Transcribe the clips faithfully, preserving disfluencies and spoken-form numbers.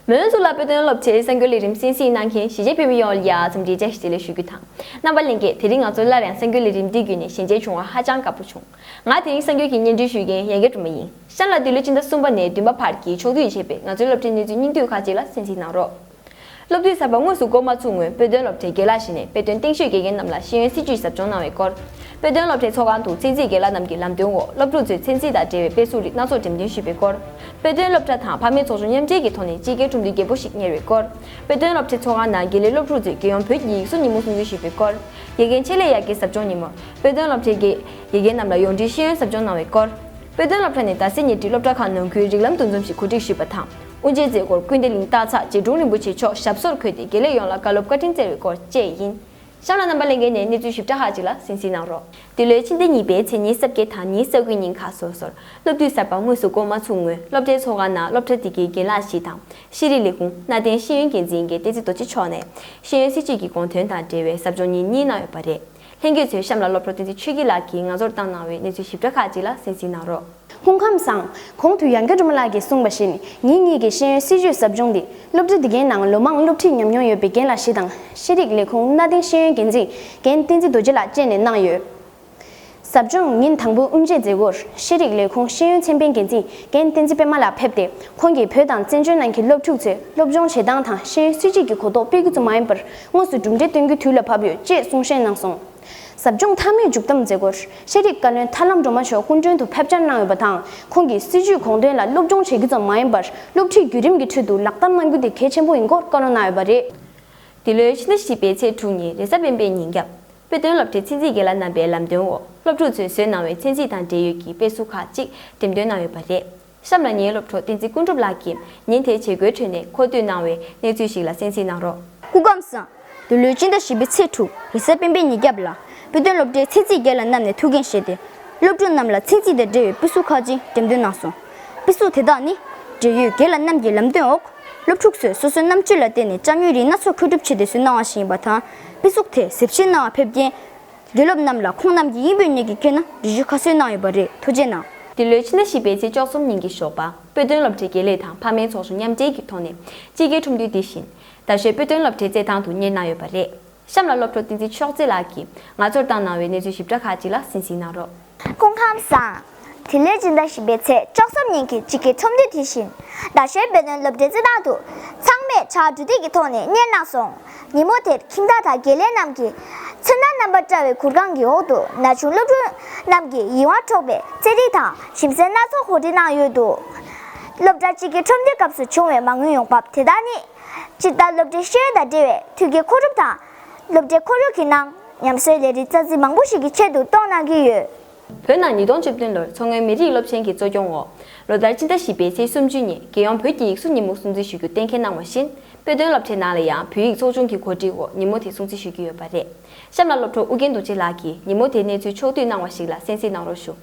མོན་གཙུག་ལག་དཔེ་སྟོན་སློབ་གྲྭའི་གསར་འགྱུར་ལས་རིམ་གསན་གཟིགས་གནང་མཁན་གཞིས་བྱེས་བོད་མི་ཡོངས་ལ་ཡ་འཚམས་འདྲི་བཀྲ་ཤིས་བདེ་ལེགས་ཞུ་རྒྱུ་དང་། རྣམ་པ་ལྷན་རྒྱས། དེ་རིང་ང་ཚོ་སླར་ཡང་གསར་འགྱུར་ལས་རིམ་འདིའི་བརྒྱུད་ནས་ཞལ་མཇལ་བྱུང་བར་ཧ་ཅང་དགའ་པོ་བྱུང་། ང་དེ་རིང་གསར་འགྱུར་གྱི་སྙན་སྒྲོན་ཞུ་མཁན་ཡན་གྱི་སྒྲོལ་མ་ཡིན། གཤམ་ལ་འདི་ལོའི་སྤྱི་ཟླ་གསུམ་པ་ནས་བདུན་པ་བར་གྱི་ཕྱོགས་བསྡུས་བྱས་པའི་ང་ཚོའི་སློབ་གྲྭའི་གནས་ཚུལ་སྙིང་བསྡུས་ཁག་ཅིག་ལ་གསན་གཟིགས་གནང་རོགས། སློབ་དུས་གསར་པ་དངོས་སུ་འགོ་མ་ཚུགས་སྔོན་དཔེ་སྟོན་སློབ་གྲྭའི་རྒན་ལགས་ཞིག་ནས་དཔེ་སྟོན་སྟེང་ཤོད་དགེ་རྒན་རྣམས་ལ་ཤེས་ཡོན་སྲིད་བྱུས་ཟབ་སྦྱོང་གནང་བའི་སྐོར། དཔེ་སྟོན་སློབ་གྲྭའི་ཚོགས་ཁང་དུ་ཚན་རྩིས་རྒན་ལགས་རྣམས་ཀྱི་ལམ་སྟོན་འོག་སློབ་ཕྲུག་ཚོས་ཚན་རྩིས་དང་འབྲེལ་བའི་དཔེ་གཟུགས་རིགས་སྣ་ཚོགས་འགྲེམས་སྟོན་ཞུས་པའི་སྐོར། དཔེ་སྟོན་སློབ་གྲྭ་དང་ཕ་མའི་ཚོགས་ཆུང་མཉམ་འབྲེལ་གྱི་ཐོག་ནས་དཔྱིད་ཀའི་ཁྲོམ་དུས་རྒད་པོ་ཞིག་གཉེར་བའི་སྐོར། དཔེ་སྟོན་སློབ་གྲྭའི་ཚོགས་ཁང་ནང་དགེ་ལས་སློབ་ཕྲུག་ཚོས་རྒྱལ་ཡོངས་བོད་ཀྱི་ཡིག་གཟུགས་ཉིན་མོ་སྲུང་བརྩི་ཞུས་པའི་སྐོར། དགེ་རྒན་ཆེད་ལས་ཡར་རྒྱས་ཟབ་སྦྱོང་ཉིན་མོར་དཔེ་སྟོན་སློབ་གྲྭའི་དགེ་དགེ་རྒན་རྣམས་ལ་ཡོངས་འབྲེལ་ཤེས་ཡོན་ཟབ་སྦྱོང་གནང་བའི་སྐོར། དཔེ་སྟོན་སློབ་གྲྭ་ནས་ཟླ་ཟེར་ཉེ་དུས་སློབ་གྲྭ་ཁག་ནང་ཁུལ་རིགས་ལམ་འདུ་འཛོམས་ཤིག་གོ་སྒྲིག་ཞུས་པ་དང་། དབུ་འབྱེད་མཛད་སྒོར་ཀུན་བདེ་གླིང་སྟག་ཚང་རྗེ་དྲུང་རིན་པོ་ཆེ་མཆོག་ཞབས་སོར་འཁོད་དེ་དགེ་ལས་ཡོངས་ལ་བཀའ་སློབ་བཀའ་དྲིན་སྩལ་བའི་སྐོར་བཅས་ཡིན། གཤམ་ལ་རྣམ་པ་ལྷན་རྒྱས་ནས་གནས་ཚུལ་ཞིབ་ཕྲ་ཁག་ཅིག་ལ་གསན་གཟིགས་གནང་རོགས། འདི་ལོའི་ཕྱི་ཟླ་གཉིས་པའི་ཚེས་ཉེར་གཅིག་དང་ཉེར་དགུ་ཉིན་ཁ་སོ་སོར་སློབ་དུས་གསར་པ་དངོས་སུ་འགོ་མ་ཚུགས་སྔོན་སློབ་གྲྭའི་ཚོགས་ཁང་ནང་སློབ་གྲྭ་དེ་གའི་རྒན་ལགས་ཤིག་དང་ཤེས་རིག་ལས་ཁུངས་གནའ་དེང་ཤེས་ཡོན་འགན་འཛིན་གྱི་བསྟན་འཛིན་རྡོ་རྗེ་མཆོག་ནས་ཤེས་ཡོན་སྲིད་བྱུས་ཀྱི་དགོངས་དོན་དང་འབྲེལ་བའི་ཟབ་སྦྱོང་ཉིན་གཉིས་གནང་ཡོད་པ་རེད། ལྷན་རྒྱས་ཚོས་གཤམ་ལ་སློབ་གྲོགས་བསྟན་འཛིན་ཆོས་སྐྱིད་ལགས་ཀྱིས་ང་ཚོར་བཏང་གནང་བའི་གནས་ཚུལ་ཞིབ་ཕྲ་ཁག་ཅིག་ལ་གསན་གཟིགས་གནང་རོགས། སྐུ་ཁམས་བཟང་། གོང་དུ་ཡང་སྐྱར་སྒྲོལ་མ་ལགས་ཀྱིས་གསུངས་པ་བཞིན་ཉིན་གཉིས་ཀྱི་ཤེས་ཡོན་སྲིད་བྱུས་ཟབ་སྦྱོང་འདི་སློབ་གྲྭ་འདི་གའི་ནང་ལོ་མང་སློབ་ཁྲིད་ཉམས་མྱོང་ཡོད་པའི་རྒན་ལགས་ཤིག་དང་ཤེས་རིག་ལས་ཁུངས་གནའ་དེང་ཤེས་ཡོན་འགན་འཛིན་རྒན་བསྟན་འཛིན་རྡོ་རྗེ་ལགས་བཅས་ནས་གནང་ཡོད། ཟབ་སྦྱོང་ཉིན་དང་པོའི་དབུ་འབྱེད་མཛད་སྒོར་ཤེས་རིག་ལས་ཁུངས་ཤེས་ཡོན་ཚན་པའི་འགན་འཛིན་རྒན་བསྟན་འཛིན་པད་མ་ལགས་ཕེབས་ཏེ་ཁོང་གིས་བོད་དང་བཙན་བྱོལ་ནང་གི་སློབ་ཕྲུག་ཚོས་སློབ་སྦྱོང་བྱེད་སྟངས་དང་ཤེས་ཡོན་སྲིད་བྱུས་ཀྱི་གོ་རྟོགས་སྤེལ་རྒྱུ་ཙམ་མ་ཡིན་པར་དངོས་སུ་གྲུབ་འབྲས་སྟོན་རྒྱུ་དུས་ལ་བབ་ཡོད་ཅེས་གསུང་བཤད་གནང་སོང་། ཟབ་སྦྱོང་མཐའ་མའི་མཇུག་བསྡོམས་མཛད་སྒོར་ཤེས་རིག་བཀའ་བློན་ཐར་ལམ་སྒྲོལ་མ་མཆོག་སྐུ་མགྲོན་དུ་ཕེབས་བཅར་གནང་ཡོད་པ་དང་ཁོང་གིས་སྲིད་བྱུས་དགོངས་དོན་ལ་སློབ་སྦྱོང་བྱེད་རྒྱུ་ཙམ་མ་ཡིན་པར་སློབ་ཁྲིད་བརྒྱུད་རིམ་གྱི་ཁྲོད་དུ་ལག་བསྟར་གནང་རྒྱུ་དེ་གལ་ཆེན་པོ་ཡིན་སྐོར་བཀའ་སློབ་གནང་ཡོད་པ་རེད། འདི་ལོའི་ཕྱི་ཟླ་བཞི་པའི་ཚེས་དྲུག་ཉིན་རེས་གཟའ་སྤེན་པའི་ཉིན་རྒྱབ། དཔེ་སྟོན་སློབ་གྲྭའི་ཚན་རྩིས་རྒན་ལགས་རྣམ་པའི་ལམ་སྟོན་འོག་སློབ་ཕྲུག་ཚོས་བཟོས་གནང་བའི་ཚན་རྩིས་དང་འབྲེལ་ཡོད་ཀྱི་དཔེ་གཟུགས་ཁག་ཅིག་འགྲེམས་སྟོན་གནང་ཡོད་པ་རེད། གཤམ་ལ་ངའི་སློབ་གྲོགས་བསྟན་འཛིན་ཀུན་གྲུབ་ལགས་ཀྱིས་ཉིན་དེའི་བྱེད་སྒོའི་ཁྲོད་ནས་མཁོ་བསྟོད་གནང་བའི་གནས་ཚུལ་ཞིག་ལ་གསན་གཟིགས་གནང་རོགས། སྐུ་ཁམས་བཟང་། འདི་ལོའི་སྤྱི་ཟླ་བཞི་པའི་ཚེས་དྲུག་རེས་གཟའ་སྤེན་པའི་ཉིན་རྒྱབ་ལ་དཔེ་སྟོན་སློབ་གྲྭའི་ཚན་རྩིས་རྒན་ལགས་རྣམས་ནས་ཐུགས་འགན་བཞེས་ཏེ། སློབ་ཕྲུག་རྣམས་ལ་ཚན་རྩིས་དང་འབྲེལ་བའི་དཔེ་གཟུགས་ཁག་ཅིག་འགྲེམས་སྟོན་གནང་སོང་། དཔེ་གཟུགས་དེ་དག་ནི། འབྲེལ་ཡོད་རྒན་ལགས་རྣམས་ཀྱི་ལམ་སྟོན་འོག་སློབ་ཕྲུག་ཚོས་སོ་སོའི་རྣམ་དཔྱོད་ལ་བརྟེན་ནས་ཅ་དངོས་རིགས་སྣ་ཚོགས་མཁོ་སྒྲུབ་བྱས་ཏེ་བཟོས་གནང་བ་ཞིག་ཡིན་པ་དང་། དཔེ་གཟུགས་དེ་གཟབ་བཤེར་གནང་བར་ཕེབས་རྐྱེན། དགེ་སློབ་རྣམས་ལ་ཁོང་རྣམས་ཀྱིས་དབྱིན་བོད་གཉིས་ཀྱིས་བཀོད་ན་འགྲེལ་བརྗོད་ཁ་གསལ་གནང་ཡོད་པ་རེད། ཐུགས་རྗེ་གནང་། འདི་ལོའི་ཕྱི་ཟླ་བཞི་པའི་ཚེས་བཅུ་གསུམ་ཉིན་གྱི་ཞོགས་པ་དཔེ་སྟོན་སློབ་གྲྭའི་དགེ་ལས་དང་ཕ་མའི་ཚོགས་ཆུང་མཉམ་འབྲེལ་གྱི་ཐོག་ནས་དཔྱིད་ཀའི་ཁྲོམ་དུས་འདི་བཞིན་རྡ་ཤོད་དཔེ་སྟོན་སློབ་གྲྭའི་རྩེད་ཐང་དུ་གཉེར་གནང་ཡོད་པ་རེད། གཤམ་ལ་སློབ་གྲོགས་བསྟན་འཛིན་མཆོག་རྩེ་ལགས་ཀྱིས་ང་ཚོར་བཏང་གནང་བའི་གནས་ཚུལ་ཞིབ་ཕྲ་ཁག་ཅིག་ལ་གསན་གཟིགས་གནང་རོགས། སྐུ་ཁམས་བཟང་། དེ་ལོའི་སྤྱི་ཟླ་བཞི་པའི་ཚེས་བཅུ་གསུམ་ཉིན་གྱི་དཔྱིད་ཀའི་ཁྲོམ་དུས་དེ་བཞིན་རྡ་ཤོད་དཔེ་སྟོན་སློབ་གྲྭའི་རྩེད་ཐང་དུ་ཚང་མས་ཕྱག་གྲུ་འདེགས་ཀྱི་ཐོག་ནས་གཉེར་གནང་སོང་། ཉིན་མོ་དེར་ཁྱིམ་བདག་དང་དགེ་ལས་རྣམས་ཀྱིས་མཚོན་ན་རྣམ་པར་བཀྲ་བའི་གུར་ཁང་གི་འོག་ཏུ་ན་ཆུང་སློབ་ཕྲུག་རྣམས་ཀྱིས་ཡིད་དབང་འཕྲོག་པའི་རྩེད་རིགས་དང་ཞིམ་ཟས་སྣ་ཚོགས་གོ་སྒྲིག་གནང་ཡོད་འདུག་སློབ་གྲྭ་དཔྱིད་ཀའི་ཁྲོམ་དུས་སྐབས་སུ་བྱུང་བའི་མ་དངུལ་ཡོང་འབབ་དེ་དག་ནི། སྤྱིར་བཏང་སློབ་གྲྭའི་ཤེས་ཡོན་དང་འབྲེལ་བའི་འཐུས་ཀའི་མཁོ་སྒྲུབ་དང་། སློབ་གྲྭའི་ཁོར་ཡུག་གི་ནང་ཉམས་གསོའི་ལས་རིགས་རྩ་འཛིན་མང་པོ་ཞིག་གི་ཆེད་དུ་གཏོང་གནང་གི་ཡོད། བོད་ནང་ཉིས་སྟོང་བཅུ་བདུན་ལོར་མཚོ་སྔོན་མི་རིགས་སློབ་ཆེན་གྱི་གཙོ་སྐྱོང་འོག་ལོ་ལྟར་སྤྱི་ཟླ་བཞི་པའི་ཚེས་སུམ་ཅུ་ཉིན་རྒྱལ་ཡོངས་བོད་ཀྱི་ཡིག་གཟུགས་ཉིན་མོ་སྲུང་བརྩི་ཞུ་རྒྱུ་གཏན་འཁེལ་གནང་བ་བཞིན། དཔེ་སྟོན་སློབ་གྲྭའི་ནང་ལ་ཡང་བོད་ཡིག་ཚོགས་ཆུང་གི་གོ་སྒྲིག་འོག་ཉིན་མོ་དེ་སྲུང་བརྩི་ཞུ་རྒྱུ་ཡོད་པ་རེད། གཤམ་ལ་སློབ་གྲོགས་ཨུ་རྒྱན་རྡོ་རྗེ་ལགས་ཀྱིས་ཉིན་མོ་དེའི་གནས་ཚུལ་ཕྱོགས་བསྡུས་གནང་བ་ཞིག་ལ་གསན་གཟིགས་གནང་རོགས་ཞུ།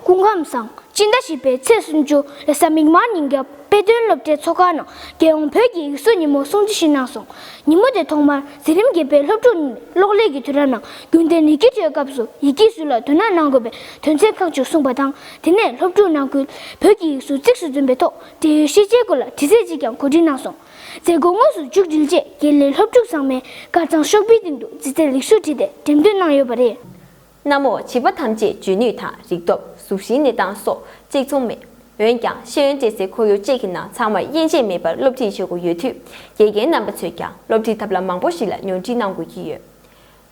སྐུ་ཁམས་བཟང་། སྤྱི་ཟླ་བཞི་པའི་ཚེས་སུམ་ཅུ་རེས་གཟའ་མིག་དམར་ཉིན་རྒྱབ་དཔེ་སྟོན་སློབ་གྲྭའི་ཚོགས་ཁང་ནང་རྒྱལ་ཡོངས་བོད་ཀྱི་ཡིག་གཟུགས་ཉིན་མོ་སྲུང་བརྩི་ཞུས་གནང་སོང་། ཉིན་མོ་དེ་ཐོག་མར་འཛིན་རིམ་བརྒྱད་པའི་སློབ་ཕྲུག་གློག་ཀླད་ཀྱི་དུས་རབས་ནང་རྒྱུན་ལྡན་ཡི་གེ་འབྲི་བའི་སྐབས་སུ་ཡི་གེའི་ཚུལ་ལ་དོ་སྣང་གནང་དགོས་པའི་དོན་ཚན་ཁག་ཅིག་གསུངས་པ་དང་། དེ་ནས་སློབ་ཕྲུག་ནང་ཁུལ་བོད་ཀྱི་ཡིག་གཟུགས་གཙིགས་སུ་འཛིན་པའི་ཐོག་འབྲེལ་ཡོད་ཤེས་བྱའི་སྐོར་ལ་དྲི་རྩད་ཅིག་ཀྱང་གོ་སྒྲིག་གནང་སོང་། མཛད་སྒོ་དངོས་སུ་མཇུག་སྒྲིལ་རྗེས་རྒན་ལས་སློབ་ཕྲུག་ཚང་མས་དཀར་གཙང་ཤོག་བུའི་སྟེང་དུ་རྩིས་རྩེད་ལེགས་སུ་བྲིས་ཏེ་འགྲེམས་སྟོན་གནང་ཡོད་པ་རེད། གནམ་འོག་བྱིས་པ་ཐམས་ཅད་འཇོན་ནུས་དང་རིག་སྟོབས་གཟུགས་གཞིའི་གནས་སྟངས་སོགས་གཅིག་མཚུངས་མེད། འོན་ཀྱང་ཤེས་ཡོན་སྤྲད་སའི་ཁོར་ཡུག་གཅིག་གི་ནང་ཚང་མར་དབྱེ་འབྱེད་མེད་པར་སློབ་ཁྲིད་བྱེད་དགོས་ཡོད་དུས། དགེ་རྒན་རྣམ་པ་ཚོས་ཀྱང་སློབ་ཁྲིད་ཐབས་ལམ་མང་པོ་ཞིག་ལ་ཉོན་སྒྲིག་གནང་དགོས་ཀྱི་ཡོད།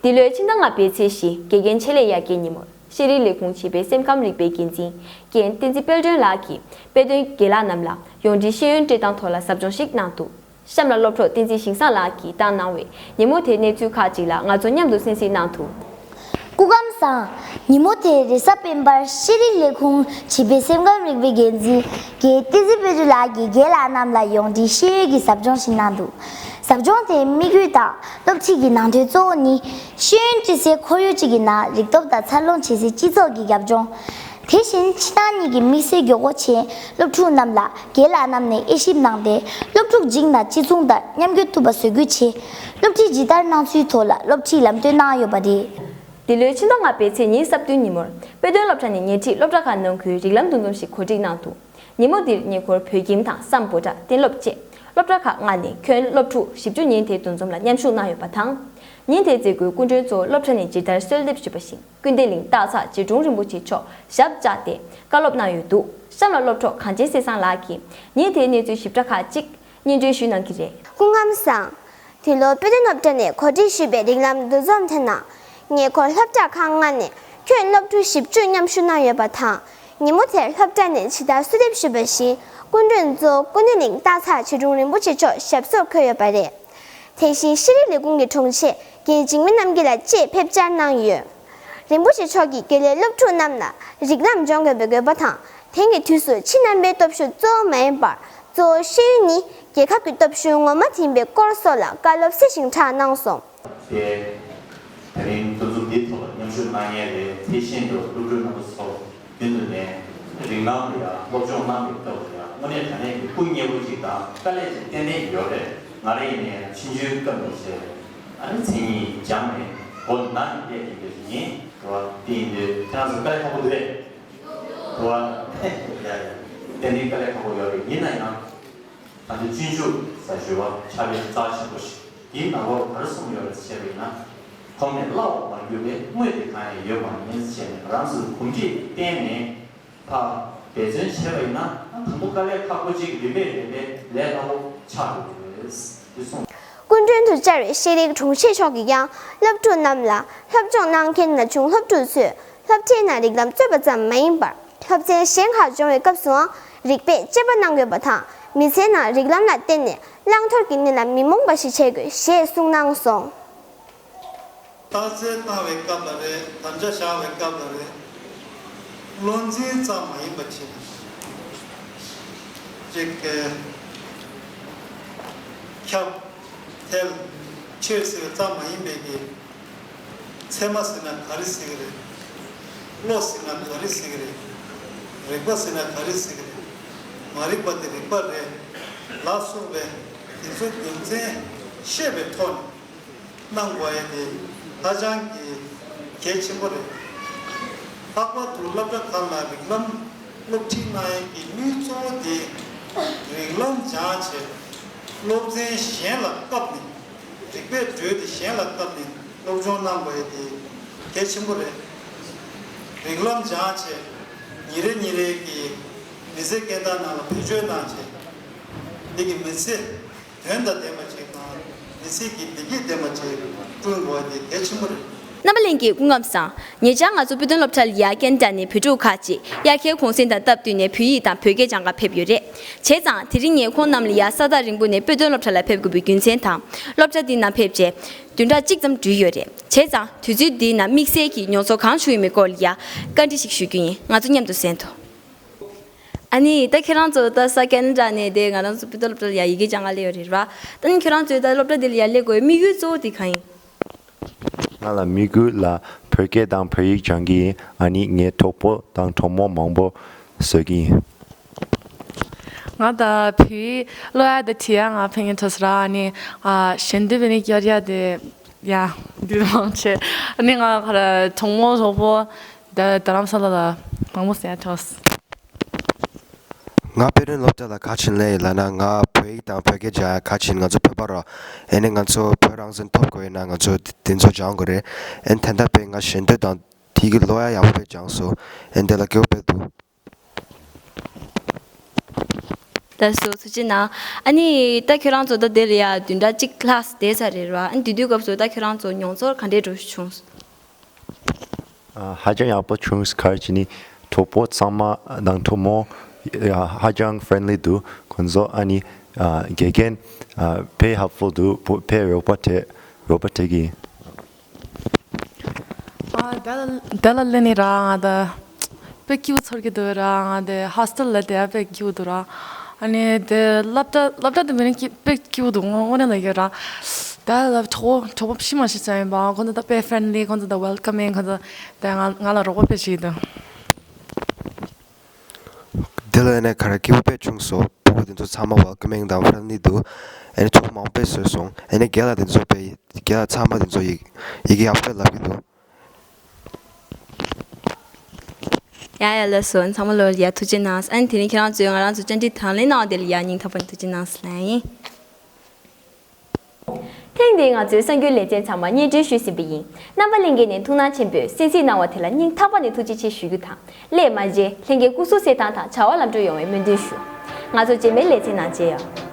འདི་ལོའི་ཕྱི་ཟླ་ལྔ་པའི་ཚེས་བཞི་དགེ་རྒན་ཆེད་ལས་ཡར་རྒྱས་ཉིན་མོར་ཤེས་རིག་ལས་ཁུངས་བྱིས་པའི་སེམས་ཁམས་རིག་པའི་འགན་འཛིན་རྒན་བསྟན་འཛིན་དཔལ་སྒྲོན་ལགས་ཀྱིས་དཔེ་སྟོན་རྒན་ལགས་རྣམས་ལ་ཡོངས་འབྲེལ་ཤེས་ཡོན་སྤྲད་སྟངས་ཐོག་ལ་ཟབ་སྦྱོང་ཞིག་གནང་འདུག་གཤམ་ལ་སློབ་གྲོགས་བསྟན་འཛིན་ཞིང་བཟང་ལགས་ཀྱིས་བཏང་གནང་བའི་ཉིན་མོ་དེའི་གནས་ཚུལ་ཁག་ཅིག་ལ་ང་ཚོ་མཉམ་དུ་གསན་གཟིགས་གནང་འདུག་སྐུ་ཁམས་བཟང་། ཉིན་མོ་དེའི་རེས་གཟའ་སྤེན་པར་ཤེས་རིག་ལས་ཁུངས་བྱིས་པའི་སེམས་ཁམས་རིག་པའི་འགན་འཛིན་རྒན་བསྟན་འཛིན་དཔལ་སྒྲོན་ལགས་ཀྱིས་རྒན་ལགས་རྣམས་ལ་ཡོངས་འབྲེལ་ཤེས་ཡོན་གྱི་ཟབ་སྦྱོང་ཞིག་གནང་འདུག་ཟབ་སྦྱོང་དེའི་དམིགས་ཡུལ་དང་སློབ་ཁྲིད་ཀྱི་ནང་དོན་གཙོ་བོ་ནི། ཤེས་ཡོན་སྤྲད་སའི་ཁོར་ཡུག་ཅིག་གི་ནང་རིག་སྟོབས་དང་འཚར་ལོངས་བྱེད་སའི་སྤྱི་ཚོགས་ཀྱི་རྒྱབ་ལྗོངས། དེ་བཞིན་ཕྱི་ནང་གཉིས་ཀྱི་དམིགས་བསལ་དགོས་མཁོ་ཆེ་སློབ་ཕྲུག་རྣམས་ལ་རྒན་ལགས་རྣམས་ནས་དབྱེ་ཞིབ་གནང་སྟེ། སློབ་ཕྲུག་རྒྱུན་དང་གཅིག་མཚུངས་ལྟར་མཉམ་འགྱུར་ཐུབ་པ་བཟོ་རྒྱུའི་ཆེད། སློབ་ཁྲིད་ཇི་ལྟར་གནང་ཚུལ་ཐོག་ལ་སློབ་ཁྲིད་ལམ་སྟོན་གནང་ཡོད་པ་རེད། འདི་ལོའི་ཕྱི་ཟླ་ལྔ་པའི་ཚེས་ཉི་ཤུ་རྩ་བདུན་ཉིན་མོར་དཔེ་སྟོན་སློབ་གྲྭ་ནས་ཉེ་འཁྲིས་སློབ་གྲྭ་ཁག་ནང་ཁུལ་རིགས་ལམ་འདུ་འཛོམས་ཤིག་གོ་སྒྲིག་གནང་འདུག་ཉིན་མོ་འདིར་ཉེ་འཁོར་བོད་ཁྱིམ་དང་སམ་བྷོ་ཊ་གཏན་སློབ་བཅས་ སློབ་གྲྭ་ཁག་ལྔ་ནས་ཁྱོན་སློབ་ཕྲུག་བཞི་བཅུ་ཉིན་དེའི་འདུ་འཛོམས་ལ་མཉམ་ཞུགས་གནང་ཡོད་པ་དང་། ཉིན་དེའི་མཛད་སྒོའི་སྐུ་མགྲོན་གཙོ་བོ་སློབ་གྲྭ་ནས་ཇི་ལྟར་གསོལ་འདེབས་ཞུས་པ་བཞིན། ཀུན་བདེ་གླིང་སྟག་ཚང་རྗེ་དྲུང་རིན་པོ་ཆེ་མཆོག་ཞབས་བཅགས་ཏེ་བཀའ་སློབ་གནང་ཡོད་འདུག་གཤམ་ལ་སློབ་གྲོགས་གངས་ཅན་བསེ་བཟང་ལགས་ཀྱིས་ཉིན་དེའི་གནས་ཚུལ་ཞིབ་ཕྲ་ཁག་ཅིག་སྙན་སྒྲོན་ཞུས་གནང་གི་རེད། སྐུ་ཁམས་བཟང་། འདི་ལོ་དཔེ་སྟོན་སློབ་གྲྭ་ནས་གོ་སྒྲིག་ཞུས་པའི་རིགས་ལམ་འདུ་འཛོམས་དེ་ནང་ཉེ་འཁོར་སློབ་གྲྭ་ཁག་ལྔ་ནས་ཁྱོན་སློབ་ཕྲུག་བཞི་བཅུ་མཉམ་ཞུགས་གནང་ཡོད་པ་དང་། ཉིན་མོ་དེར་སློབ་གྲྭ་ནས་ཇི་ལྟར་གསོལ་འདེབས་ཞུས་པ་བཞིན། སྐུ་མགྲོན་གཙོ་བོ་ཀུན་བདེ་གླིང་སྟག་ཚང་རྗེ་དྲུང་རིན་པོ་ཆེ་མཆོག་ཞབས་སོར་འཁོད་ཡོད་པ་རེད། དེ་བཞིན་ཤེས་རིག་ལས་ཁུངས་ཀྱི་དྲུང་ཆེ་རྒན་འཇིགས་མེད་རྣམ་རྒྱལ་ལགས་བཅས་ཕེབས་བཅར་གནང་ཡོད། རིན་པོ་ཆེ་མཆོག་གིས་དགེ་ལས་སློབ་ཕྲུག་རྣམས་ལ་རིགས་ལམ་སྦྱོང་དགོས་པའི་དགོས་པ་དང་། དེང་གི་དུས་སུ་ཕྱི་རྣམ་པའི་སྟོབས་ཤུགས་གཙོ་བོ་མ་ཡིན་པར། གཙོ་བོ་ཤེས་ཡོན་ནི་རྒྱལ་ཁབ་ཀྱི་སྟོབས་ཤུགས་ངོ་མ་ཡིན་པའི་སྐོར་སོགས་ལ་བཀའ་སློབ་གསལ་ཞིང་དྲག་གནང་སོང་། དེ། དེ་རིང་འདུ་འཛོམས་འདིའི་ཐོག་ལ་མཉམ་ཞུགས་གནང་མཁན་རེད། དེ་བཞིན་དུ་སློབ་ཕྲུག་རྣམ་པ་ཚོ་རྒྱུན་དུ་ནས་རིགས་ལམ་ལ་ཡང་སློབ་སྦྱོང་གནང་བའི་སྐབས་ལ་ཡང་དངོས་གནས་དྲང་གནས་ཀྱི་སྐུ་ཉེ་པོ་ཅིག་དང་དཀའ་ལས་ཅིག་ཏན་ཏན་ཡོད་རེད། ང་རང་ཡིན་ནའི་ཆུང་ཆུང་སྐབས་ནས་བྱས། ཨ་ནི་མཚན་ཉིད་སྦྱངས་ནས་སྒོ་ནང་ནས་བསྡད་ཀྱི་ཡོད་ཡིན། འགྲོ་བ་དེ་ཡིན་དུས་ཁྱེད་རང་ཚོ་དཀའ་ལས་ཁག་པོ་འདུག་རེད། འགྲོ་བ་ཡ་ཡ་ཏན་ཏན་དཀའ་ལས་ཁག་པོ་ཡོད་རེད། ཡིན་ན་ཡང་། ད་ལྟ་སྤྱོད་འཇུག་ཟེར་ཞུ་བ་ཕྱག་དཔེ་རྩ་ཆེན་པོ་ཞིག་དེའི་ནང་ལོགས་ག་རེ་གསུངས་ཡོད་རེད་ཟེར་བ་ཡིན་ན། གོམས་ནས་སླ་བར་མ་གྱུར་པའི་དངོས་དེ་གང་ཡང་ཡོད་པ་མིན་ཟེར་ནས། ང་རང་ཚོས་གོམས་འདྲིས་བསྟེན་ནས་ཕར་འབད་བརྩོན་བྱས་པ་ཡིན་ན། ད་དུང་དཀའ་ལས་ཁག་པོ་ཅིག་རིམ་པས་རིམ་པས་ལས་སླ་པོ་ཆགས་འགྲོ་གི་རེད། དེ་གསུངས། སྐུ་མགྲོན་དུ་བཅར་བའི་ཤེས་རིག་དྲུང་ཆེ་མཆོག་གིས་ཀྱང་སློབ་ཕྲུག་རྣམས་ལ་སློབ་སྦྱོང་གནང་མཁན་ན་ཆུང་སློབ་ཕྲུག་ཚོས་སློབ་གྲྭའི་ནང་རིགས་ལམ་རྩོད་པ་ཙམ་མ་ཡིན་པར། སློབ་ཚན་གཞན་ཁག་སྦྱོང་བའི་སྐབས་སུའང་རིགས་པས་དཔྱད་པ་གནང་དགོས་པ་དང་། མི་ཚེའི་ནང་རིགས་ལམ་ལ་བརྟེན་ནས་བླང་དོར་གྱི་གནས་ལ་མི་རྨོངས་པ་ཞིག་བྱེད་དགོས་ཞེས་གསུངས་གནང་སོང་། རྟགས་གསལ་བཏང་བའི་སྐབས་ལ་རེད། དམ་བཅའ་བཞག་པའི་སྐབས་ལ་རེད། བློ་འཛིན་ཙམ་མ་ཡིན་པ་བྱེད། ཅིག་གི་ཁྱབ། ཐལ། ཆོད་ཟེར་བ་ཙམ་མ་ཡིན་པའི་གི། ཚད་མ་ཟེར་ན་ག་རེ་ཟེར་གི་རེད། བློ་ཟེར་ན་ག་རེ་ཟེར་གི་རེད། རིག་པ་ཟེར་ན་ག་རེ་ཟེར་གི་རེད། མ་རིག་པ་དེ་རིག་པ་རེད། ལ་སོགས་པའི་དེ་ཚོ་རྒྱུ་མཚན་ཤེས་པའི་ཐོག་ནས་གནང་དགོས་ཡ་དེ་ཧ་ཅང་གི་གལ་ཆེན་པོ་རེད། ལྷག་པར་དུ་སློབ་གྲྭ་ཁག་ལ་རིགས་ལམ་སློབ་ཁྲིད་གནང་ཡས་ཀྱི་དམིགས་ཡུལ་གཙོ་བོ་དེ། རིགས་ལམ་སྦྱངས་བྱས་སློབ་ཚན་གཞན་ལ་བཀབ་ནས། རིག་པའི་འགྲོས་དེ་གཞན་ལ་བཀབ་ནས་སློབ་སྦྱོང་གནང་དགོས་ཡས་དེ་གལ་ཆེན་པོ་རེད། རིགས་ལམ་སྦྱངས་བྱས་ཉིན་རེ་ཉིན་རེ་གི་མི་ཚེ་སྐྱེལ་སྟངས་ནང་ལ་བེད་སྤྱོད་གནང་བྱས། འདི་གི་མི་ཚེ་དོན་དང་ལྡན་པ་ཅིག་དང་། མི་ཚེ་གི་བདེ་སྐྱིད་ལྡན་པ་ཅིག་བསྐྲུན་དགོས་པ་དེ་གལ་ཆེན་པོ་རེད། རྣམ་པ་ལྷན་རྒྱས་སྐུ་ཁམས་བཟང་། ཉེ་ཆར་ང་ཚོ་དཔེ་སྟོན་སློབ་གྲྭ་ལ་ཡ་ཁེ་ན་ཌ་ནས་བོད་ཕྲུག་ཁག་ཅིག་དབྱར་ཁའི་གུང་སེང་དང་སྟབས་བསྟུན་ནས་བོད་ཡིག་དང་བོད་སྐད་སྦྱང་གར་ཕེབས་ཡོད་རེད། བྱས་ཙང་དེ་རིང་ངས་ཁོང་རྣམས་ལ་ཡ་ས་ཐག་རིང་པོ་ནས་དཔེ་སྟོན་སློབ་གྲྭ་ལ་ཕེབས་དགོས་པའི་རྒྱུ་མཚན་དང་། སློབ་གྲྭ་འདིའི་ནང་ཕེབས་རྗེས་བདུན་ཕྲག་གཅིག་ཙམ་འགྲུལ་ཡོད་རེད། བྱས་ཙང་དུས་ཚོད་འདིའི་ནང་དམིགས་བསལ་གྱི་མྱོང་ཚོར་གང་བྱུང་ཡོད་མེད་སྐོར་ལ་ཡ་བཀའ་འདྲི་ཞིག་ཞུ་རྒྱུ་ཡིན། ང་ཚོ་མཉམ་དུ་གསན་དོ། ཨ་ནི་ད་ཁྱེད་རང་ཚོ་ད་ས་ཁེ་ན་ཌ་ནས་དེ་ང་རང་ཚོ་དཔེ་སྟོན་སློབ་གྲྭ་ལ་ཡ་ཡི་གེ་སྦྱང་ག་སླེབས་ཡོད་རེད་བ། ད་ནི་ཁྱེད་རང་ཚོས་ད་སློབ་གྲྭ་འདི་ལ་ཡ་སླེབས་དགོས་པའི་དམིགས་ཡུལ་གཙོ་བོ་དེ་གང་ཡིན། ང་ལ་དམིགས་ཡུལ་ལ་བོད་སྐད་དང་བོད་ཡིག་སྦྱང་གི་ཡིན། ཨ་ནི་ངའི་གྲོགས་པོ་དང་གྲོགས་མོ་མང་པོ་བཟོ་གི་ཡིན། ང་ད་བོད་ཡིག་ཀློག་ཡ་དང་བྲིས་ཡ་ང་ཕན་ཡོན་ཐོགས་ས་ར། ཨ་ནི་ཨ་ཞལ་འདོན་བྱས་ནས་སྐྱོར་ཡ་དེ་ཡ་འདི་མང་ཆེ། ཨ་ནི་ང་ག་རེ་གྲོགས་མོ་གྲོགས་པོ་ད་རྡ་རམ་ས་ལ་ལ་མང་པོ་ཟེར་ཡ་ཐོགས། ང་དཔེ་སྟོན་སློབ་གྲྭ་ལ་ག་རེ་བྱས་ནས་སླེབས་ཡིན་ལབ་ན། ང་བོད་ཡིག་དང་བོད་སྐད་སྦྱང་ཡ་ག་རེ་བྱས་ནས། ང་ཚོ་བོད་པ་རེད། ཨ་ནི་ང་ཚོ་བོད་རང་བཙན་ཐོབ་དགོས་ཡིན་ན་ང་ཚོ་དེ་ཚོ་སྦྱང་དགོས་རེད། ཨ་ནི་དེ་འདྲ་བྱས་ང་ཞལ་འདོན་དང་དེ་གི་ཀློག་ཡ་ཡག་པོ་དཔེ་སྦྱངས་སོང་། ཨ་ནི་དེ་ལ་སྐྱིད་པོ་དཔེ་འདུག། ལགས་སོ། ཐུགས་རྗེ་གནང་། ཨ་ནི་ད་ཁྱོད་རང་ཚོ་ད་དེ་ལ་ཡ་བདུན་ཕྲག་གཅིག་ལྷག་བསྡད་ཚར་རེད་བ། ཨ་ནི་དེ་དུས་སྐབས་སུ་ད་ཁྱོད་རང་ཚོ་མྱོང་ཚོར་ག་འདྲས་འདྲ་བྱུང་། ཨ། ཧ་ཅང་ཡག་པོ་བྱུང་། ག་རེ་བྱས་ནས་གྲོགས་པོ་ཚང་མ་དང་གྲོགས་མོ་ཧ་ཅང་ཧྥ་རེན་ལི་འདུག་ཁོང་ཚོ། ཨ་ནི་ཨ་དགེ་རྒན་ཨ་དཔེ་ཧེལ་ཕུལ་འདུག་དཔེ་རོགས་པ་སྤྲད། རོགས་པ་སྤྲད་ཀྱི་ཡིན། ཨ་ད་ད་ལ་ལེ་ནི་ར་ང་ད་དཔེ་སྐྱིད་པོ་ཚོར་གྱི་འདུག་ར། ང་དེ་ཧོ་སི་ཊེལ་ལ་བསྡད་ཡ་དཔེ་སྐྱིད་པོ་འདུག་ར། ཨ་ནི་དེ་སློབ་གྲྭ་སློབ་གྲྭ་དེ་མིན་ན་སྐྱིད་དཔེ་སྐྱིད་པོ་འདུག་དངོས་དངོས་གནས་ལ་ཡོད་ར། ད་ལ་གྲོགས་གྲོགས་པོ་ཕྱི་མ་ཞིག་ཙམ་ཡིན་པ། ཁོང་ཚོ་ད་དཔེ་ཧྥ་རེན་ལི། ཁོང་ཚོ་ད་ཝེལ་ཀམ་མིང་། ཁོང་ཚོ་ད་ང་ང་ལ་རོགས་པ་དཔེ་བྱེད་ཀྱི་འདུག་དེ་ལ་ཨ་ནི་ག་རེ་སྐྱིད་པོ་དཔེ་བྱུང་སོང་། ཕྲུ་གུ་དེ་ཚོ་ཚང་མ་ཝེལ་ཀམ་མིང་དང་ཧྥ་རེན་ལི་འདུག་ཨ་ནི་ཚོགས་མང་པོ་བཟོས་སོང་། ཨ་ནི་རྒན་ལགས་དེ་ཚོ་དཔེ་རྒན་ལགས་ཚང་མ་དེ་ཚོ་ཡི་ཡི་གེ་ཡག་པོ་དཔེ་ལབ་ཀྱི་འདུག་ཡ་ཡ་ལགས་སོ། ཚང་མ་ལོ་ཡ་ཐུགས་རྗེ་གནང་། ཨ་ནི་དེ་རིང་ཁྱེད་རང་ཚོས་ང་རང་ཚོ་བཅར་འདྲི་དང་ལེན་གནང་བ་དེ་ལ་ཡ་སྙིང་ཐག་པ་ནས་ཐུགས་རྗེ་གནང་ཟེར་ལབ་ཡིན། དེ་ང་ཚོའི་གསར་འགྱུར་ལེ་ཚན་ཚང་མ་སྙན་སྒྲོན་ཞུས་ཟིན་པ་ཡིན། རྣམ་པ་ལྷན་རྒྱས་ནས་ཐུགས་སྣང་ཆེན་པོས་གསན་གཟིགས་གནང་བ་དེ་ལ་སྙིང་ཐག་པ་ནས་ཐུགས་རྗེ་ཆེ་ཞུ་རྒྱུ་དང་། སླད་མ་མཇལ་ལྷན་རྒྱས་སྐུ་གཟུགས་གསལ་ཐང་དང་བྱ་བ་ལམ་འགྲོ་ཡོང་བའི་སྨོན་འདུན་ཞུ། ང་ཚོ་རྗེས་མའི་ལེ་ཚན་ནང་མཇལ་ཡོང་།